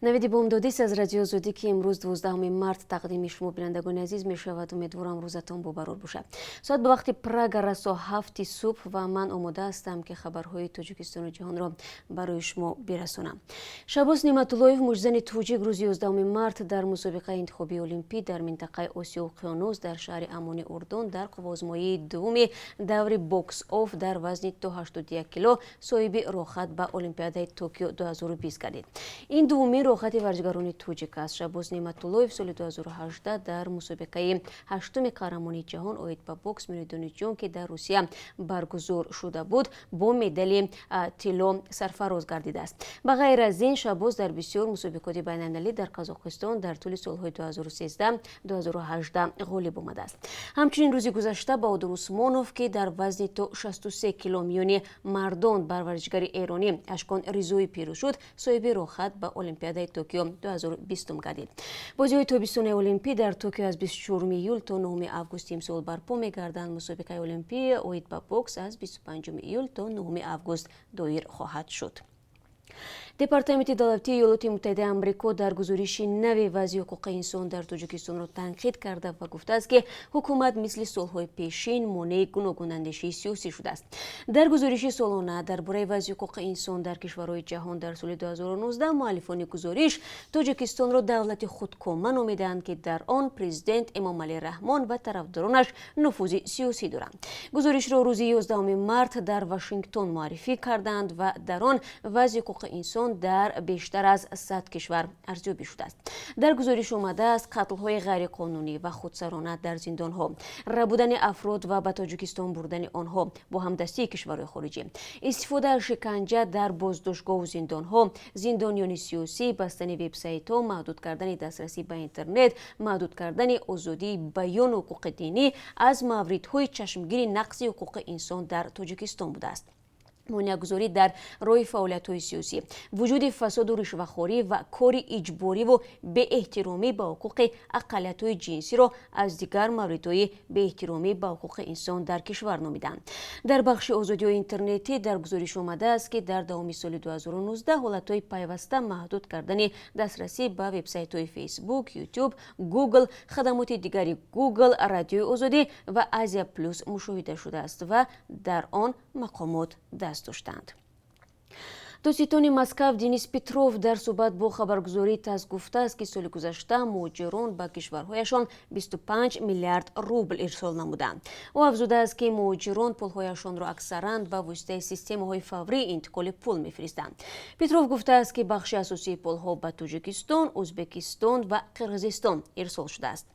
Навиди бомдодист аз Радиои Озодӣ, ки имрӯз 12 март тақдими шумо, бинандагони азиз, мешавад. Умедворам, рӯзатон бобарор бошад. Соат ба вақти Прага расо 7-и субҳ ва ман омода ҳастам, ки хабарҳои Тоҷикистону ҷаҳонро барои шумо бирасонам. Шаҳбоз Неъматуллоев, муштзани тоҷик, рӯзи 11 март дар мусобиқаи интихобии олимпӣ дар минтақаи Осиё Уқёнус дар шаҳри Аммони Урдун дар қувваозмоии дуввуми даври бокс-офф дар вазни то 81 кило соҳиби роҳхат ба Олимпиадаи Токио 2020 гардид. Ин дуввумин роҳхати варзишгарони тоҷик аст. Шаҳбоз Неъматуллоев соли 2018 дар мусобиқаи ҳаштуми қаҳрамонии ҷаҳон оид ба бокс миёни донишҷӯён, ки дар Русия баргузор шуда буд, бо медали тилло сарфароз гардидааст. Ба ғайр аз ин, Шаҳбоз дар бисёр мусобиқоти байналмилалӣ дар Қазоқистон дар тӯли солҳои 2013-2018 ғолиб омадааст. Ҳамчунин рӯзи гузашта Баҳодур Усмонов, ки дар вазни то 63 кило миёни мардон бар варзишгари эронӣ Ашкон Ризоӣ пирӯз шуд, соҳиби роҳхат ба Олимпиадаи Токио 2020 гардид. Бозиҳои тобистонаи олимпӣ дар Токио аз 24 июл то 9 августи имсол барпо мегарданд. Мусобиқаи олимпӣ оид ба бокс аз 25 июл то 9 август доир хоҳад шуд. Департаменти давлатии Иёлоти Муттаҳидаи Амрико дар гузориши нави вазъи ҳуқуқи инсон дар Тоҷикистонро танқид карда ва гуфтааст, ки ҳукумат мисли солҳои пешин монеи гуногунандешии сиёсӣ шудааст. Дар гузориши солона дар бораи вазъи ҳуқуқи инсон дар кишварҳои ҷаҳон дар соли 2019 муаллифони гузориш Тоҷикистонро давлати худкома номидаанд, ки дар он президент Эмомалӣ Раҳмон ва тарафдоронаш нуфузи сиёсӣ доранд. Гузоришро рӯзи 11 март дар Вашингтон муаррифӣ карданд ва дар он вазъи ҳуқуқи инсон дар бештар аз 100 кишвар арзёбӣ шудааст. Дар гузориш омадааст, қатлҳои ғайриқонунӣ ва худсарона дар зиндонҳо, рабудани афрод ва ба Тоҷикистон бурдани онҳо бо ҳамдастии кишварҳои хориҷӣ, истифода аз шиканҷа дар боздоштгоҳу зиндонҳо, зиндониёни сиёсӣ, бастани вебсайтҳо, маҳдуд кардани дастрасӣ ба интернет, маҳдуд кардани озодии баёну ҳуқуқи динӣ аз мавридҳои чашмгири нақзи ҳуқуқи инсон дар Тоҷикистон будааст. Монеагузорӣ дар роҳи фаъолиятҳои сиёсӣ, вуҷуди фасоду ришвахорӣ ва кори иҷбориву беэҳтиромӣ ба ҳуқуқи ақаллиятҳои ҷинсиро аз дигар мавридҳои беэҳтиромӣ ба ҳуқуқи инсон дар кишвар номиданд. Дар бахши озодиҳои интернетӣ дар гузориш омадааст, ки дар давоми соли 2019 ҳолатҳои пайваста маҳдуд кардани дастрасӣ ба вебсайтҳои Фейсбук, Ютуб, Гугл, хадамоти дигари Гугл, Радиои Озодӣ ва Азия Плюс мушоҳида шудааст ва дар он мақомот даст доштанд. Додситони Москав Денис Петров дар суҳбат бо хабаргузории ТАСС гуфтааст, ки соли гузашта муҳоҷирон ба кишварҳояшон 25 миллиард рубл ирсол намуданд. Ӯ афзудааст, ки муҳоҷирон пулҳояшонро аксаран ба воситаи системаҳои фаврии интиқоли пул мефиристанд. Петров гуфтааст, ки бахши асосии пулҳо ба Тоҷикистон, Ӯзбекистон ва Қирғизистон ирсол шудааст.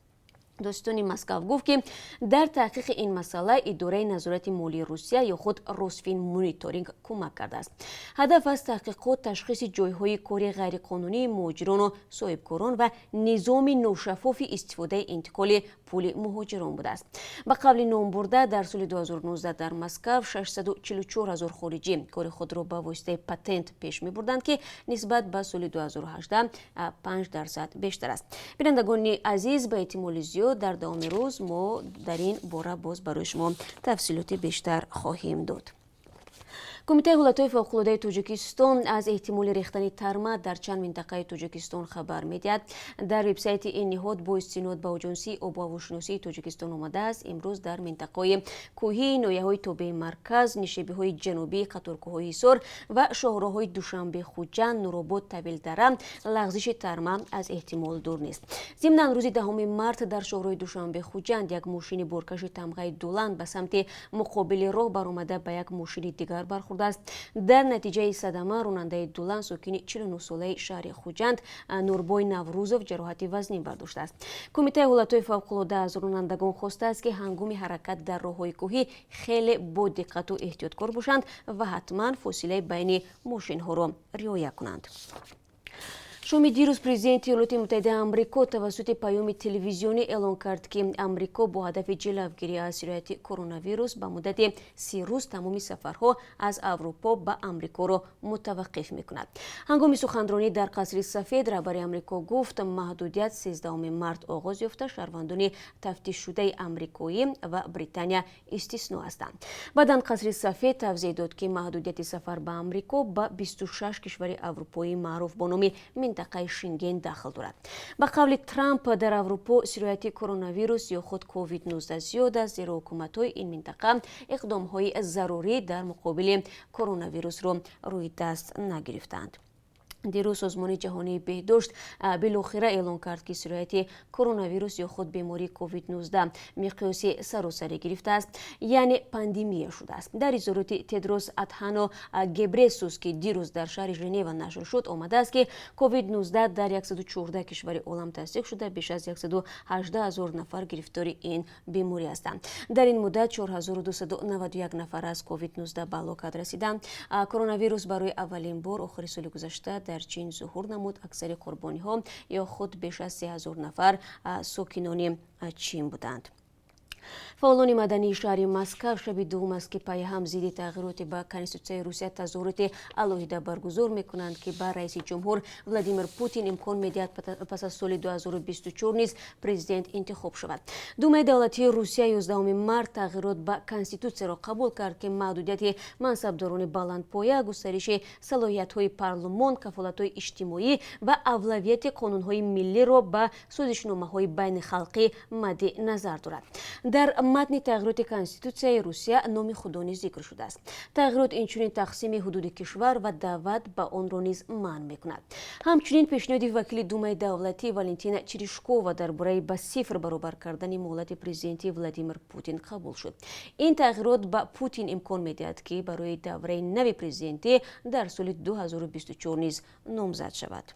Додситони Москав гуфт, ки дар таҳқиқи ин масъала идораи назорати молии Русия ё худ Росфинмониторинг кӯмак кардааст. Ҳадаф аз таҳқиқот ташхиси ҷойҳои кори ғайриқонунии муҳоҷирону соҳибкорон ва низоми ношаффофи истифодаи интиқоли пули муҳоҷирон будааст. Ба қавли номбурда, дар соли 2019 дар Москав 644 ҳазор хориҷӣ кори худро ба воситаи патент пеш мебурданд, ки нисбат ба соли 2018 5% бештар аст. Бинандагони азиз, ба эҳтимоли зиёд дар давоми рӯз мо дар ин бора боз барои шумо тафсилоти бештар хоҳем дод. Кумитаи ҳолатҳои фавқулодаи Тоҷикистон аз эҳтимоли рехтани тарма дар чанд минтақаи Тоҷикистон хабар медиҳад. Дар вебсайти ин ниҳод бо истинод ба Оҷонсии обу ҳавошиносии Тоҷикистон омадааст: имрӯз дар минтақаҳои кӯҳии ноҳияҳои тобеи марказ, нишебиҳои ҷанубии қаторкӯҳҳои Ҳисор ва шоҳроҳҳои Душанбе Хуҷанд, Нуробод Тавилдара лағзиши тарма аз эҳтимол дур нест. Зимнан, рӯзи 10 март дар шоҳроҳи Душанбе Хуҷанд як мошини боркаши тамғаи Дуланд ба самти муқобили роҳ баромада, ба як мошини дигар бархӯрдааст. Дар натиҷаи садама ронандаи Дулан, сокини 49-солаи шаҳри Хуҷанд Нурбой Наврӯзов, ҷароҳати вазнин бардоштааст. Кумитаи ҳолатҳои фавқулода аз ронандагон хостааст, ки ҳангоми ҳаракат дар роҳҳои кӯҳӣ хеле бодиққату эҳтиёткор бошанд ва ҳатман фосилаи байни мошинҳоро риоя кунанд. Шоми дирӯз президенти Иёлоти Муттаҳидаи Амрико тавассути паёми телевизионӣ эълон кард, ки Амрико бо ҳадафи ҷилавгирӣ аз сирояти коронавирус ба муддати 30 рӯз тамоми сафарҳо аз Аврупо ба Амрикоро мутаваққиф мекунад. Ҳангоми суханронӣ дар Қасри Сафед раҳбари Амрико гуфт, маҳдудият 13 март оғоз ёфта, шаҳрвандони тафтишшудаи амрикоӣ ва Британия истисно ҳастанд. Баъдан Қасри Сафед тавзеҳ дод, ки маҳдудияти сафар ба Амрико ба 26 кишвари аврупоӣ маъруф бо номи Минтақаи Шенген дахл дорад. Ба қавли Трамп, дар Аврупо сирояти коронавирус ё худ COVID-19 зиёд аст, зеро ҳукуматҳои ин минтақа иқдомҳои зарурӣ дар муқобили коронавирусро рӯи даст нагирифтаанд. Дирӯз Созмони ҷаҳонии беҳдошт билохира эълон кард, ки сирояти коронавирус ё худ бемории COVID-19 миқёси саросарӣ гирифтааст, яъне пандемия шудааст. Дар изҳороти Тедрос Адхано Гебресус, ки дирӯз дар шаҳри Женева нашр шуд, омадааст, ки COVID-19 дар 114 кишвари олам тасдиқ шуда, беш аз 118 ҳазор нафар гирифтори ин беморӣ ҳастанд. Дар ин муддат 4291 нафар аз COVID-19 ба ҳалокат расиданд. Коронавирус барои аввалин бор охири соли гузашта дар Чин зуҳур намуд. Аксари қурбониҳо ё худ беш аз 3000 нафар сокинони Чин буданд. Фаъолони мадании шаҳри Москав шаби дуввум аст, ки пайҳам зидди тағйироти ба Конститутсияи Русия тазоҳуроти алоҳида баргузор мекунанд, ки ба раиси ҷумҳур Владимир Путин имкон медиҳад пас аз соли 2024 низ президент интихоб шавад. Думаи давлатии Русия 11 март тағйирот ба Конститутсияро қабул кард, ки маҳдудияти мансабдорони баландпоя, густариши салоҳиятҳои парлумон, кафолатҳои иҷтимоӣ ва авлавияти қонунҳои миллиро ба созишномаҳои байнихалқӣ мадди назар дорад. Дар матни тағйироти Конститутсияи Русия номи Худо низ зикр шудааст. Тағйирот инчунин тақсими ҳудуди кишвар ва даъват ба онро низ манъ мекунад. Ҳамчунин пешниҳоди вакили Думаи давлатӣ Валентина Терешкова дар бораи ба сифр баробар кардани муҳлати президентии Владимир Путин қабул шуд. Ин тағйирот ба Путин имкон медиҳад, ки барои давраи нави президентӣ дар соли 2024 низ номзад шавад.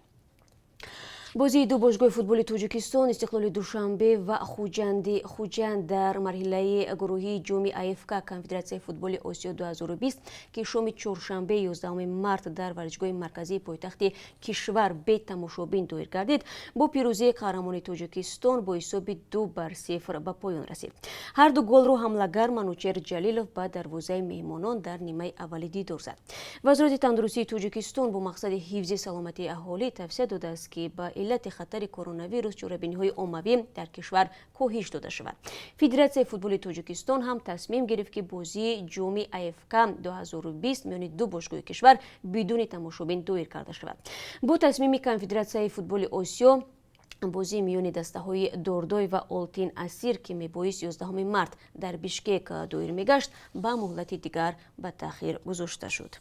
Бозии ду бошгоҳи футболи Тоҷикистон, Истиқлоли Душанбе ва Хуҷанди Хуҷанд, дар марҳилаи гурӯҳии ҷоми АФК Конфедератсияи футболи Осиё 2020, ки шоми чоршанбе, 11 март, дар варзишгоҳи марказии пойтахти кишвар бетамошобин доир гардид, бо пирӯзии қаҳрамони Тоҷикистон бо ҳисоби 2-0 ба поён расид. Ҳарду голро ҳамлагар Манучер Ҷалилов ба дарвозаи меҳмонон дар нимаи аввали дидор зад. Вазорати тандурустии Тоҷикистон бо мақсади ҳифзи саломатии аҳолӣ тавсия додааст, ки ба иллати хатари коронавирус чорабиниҳои оммавӣ дар кишвар коҳиш дода шавад. Федератсияи футболи Тоҷикистон ҳам тасмим гирифт, ки бозии ҷоми АФК 2020 миёни ду бошгоҳи кишвар бидуни тамошобин доир карда шавад. Бо тасмими Конфедератсияи футболи Осиё бозии миёни дастаҳои Дордой ва Олтин Асир, ки мебоист 11 март дар Бишкек доир мегашт, ба муҳлати дигар ба таъхир гузошта шуд.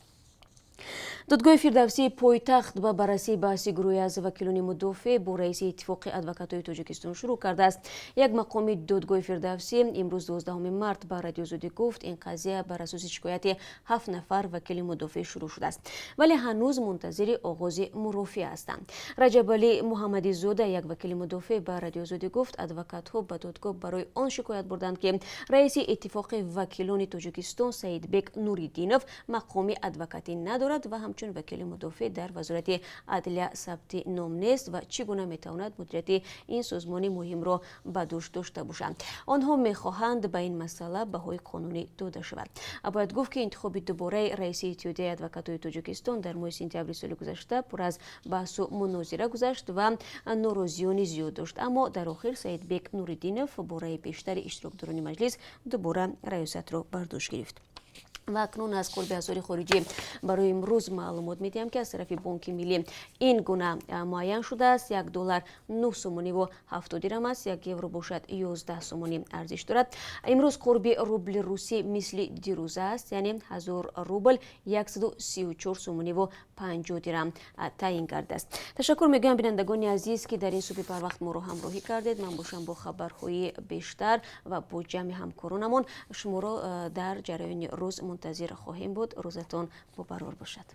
Додгоҳи фирдавсии пойтахт ба баррасии баҳси гурӯҳе аз вакилони мудофеъ бо раиси Иттифоқи адвокатҳои Тоҷикистон шурӯъ кардааст. Як мақоми додгоҳи фирдавсӣ имрӯз, 12 март, ба Радиозодӣ гуфт, ин қазия бар асоси шикояти ҳафт нафар вакили мудофеъ шурӯъ шудааст, вале ҳанӯз мунтазири оғози мурофиа ҳастанд. Раҷабалӣ Муҳаммадизода, як вакили мудофеъ, ба Радиозодӣ гуфт, адвокатҳо ба додгоҳ барои он шикоят бурданд, ки раиси Иттифоқи вакилони Тоҷикистон Саидбек Нуриддинов мақоми адвокатӣ надорад ва ҳамчун вакили мудофеъ дар Вазорати адлия сабти ном нест ва чӣ гуна метавонад мудирияти ин созмони муҳимро ба дӯш дошта бошад. Онҳо мехоҳанд, ба ин масъала баҳои қонунӣ дода шавад. Бояд гуфт, ки интихоби дубораи раиси Иттиҳодияи адвокатҳои Тоҷикистон дар моҳи сентябри соли гузашта пур аз баҳсу мунозира гузашт ва норозиёни зиёд дошт, аммо дар охир Саидбек Нуриддинов бо раъи бештари иштирокдорони маҷлис дубора раёсатро бар дӯш гирифт. Ва акнун аз қурби асъори хориҷӣ барои имрӯз маълумот медиҳам, ки аз тарафи Бонки Миллӣ ин гуна муайян шудааст: 1 доллар 9 сомониву 70 дирам аст, 1 евро бошад 11 сомонӣ арзиш дорад. Имрӯз қурби рубли русӣ мисли дирӯза аст, яъне 1000 рубл 134 сомониву 50 дирам таъин кардааст. Ташаккур мегӯям, бинандагони азиз, ки дар ин субҳи барвақт моро ҳамроҳӣ кардед. Ман бошам бо хабарҳои бештар ва бо ҷамъи ҳамкоронамон шуморо дар ҷараёни рӯз мунтазир хоҳем буд. Рӯзатон бобарор бошад.